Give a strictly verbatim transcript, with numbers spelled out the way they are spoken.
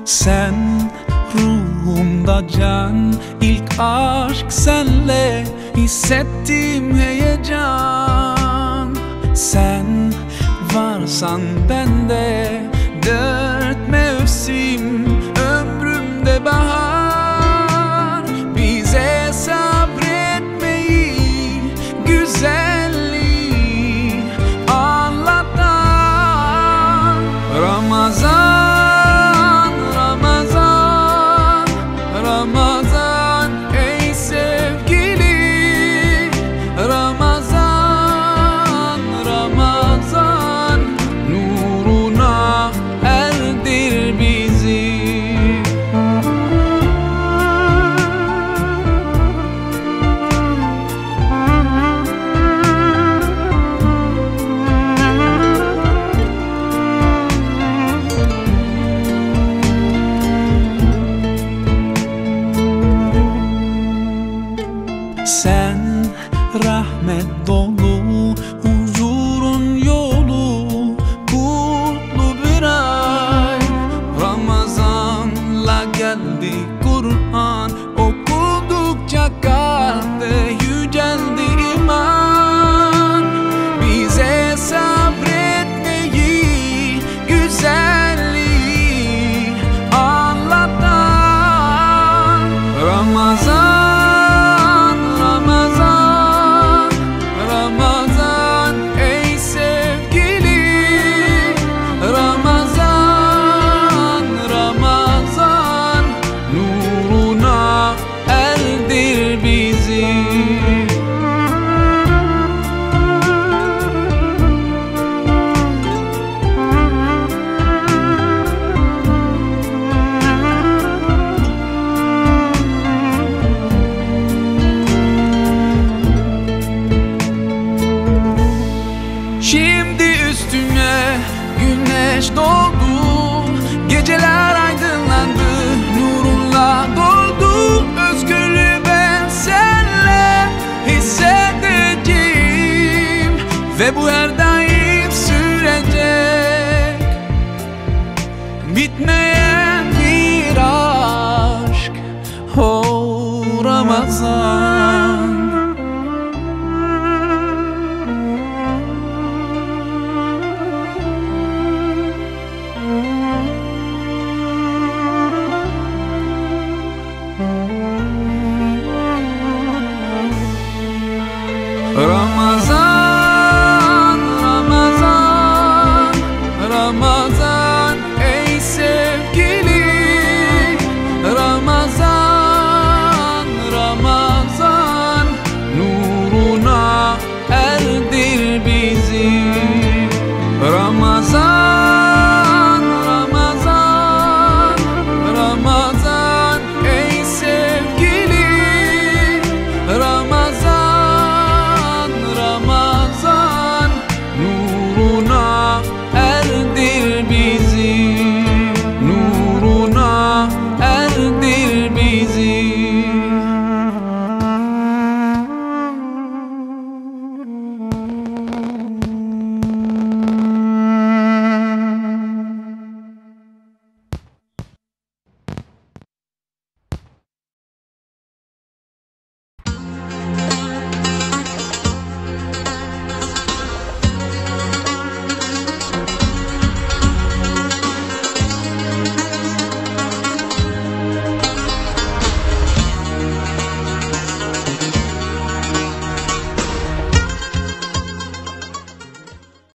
Sen ruhumda can, ilk aşk senle hissettim heyecan. Sen varsan bende dört mevsim, ömrümde bahar. Bize sabretmeyi, güzelliği anlatan Ramazan, Ramazan, Ramazan ey sevgili. Ramazan, Ramazan nuruna erdir bizi. Sen rahmet dolu, huzurun yolu, kutlu bir ay. Ramazanla geldi Kur'an, okudukça kalpte yüceldi iman. Bize sabretmeyi, güzelliği anlatan Ramazan, Ramazan, Ramazan ey sevgili. Ramazan, Ramazan nuruna erdir bizi. Şimdi üstüne güneş doğdu, geceler aydınlandı, nurunla doldu. Özgürlüğü ben senle hissedeceğim ve bu her daim sürecek, bitmeyen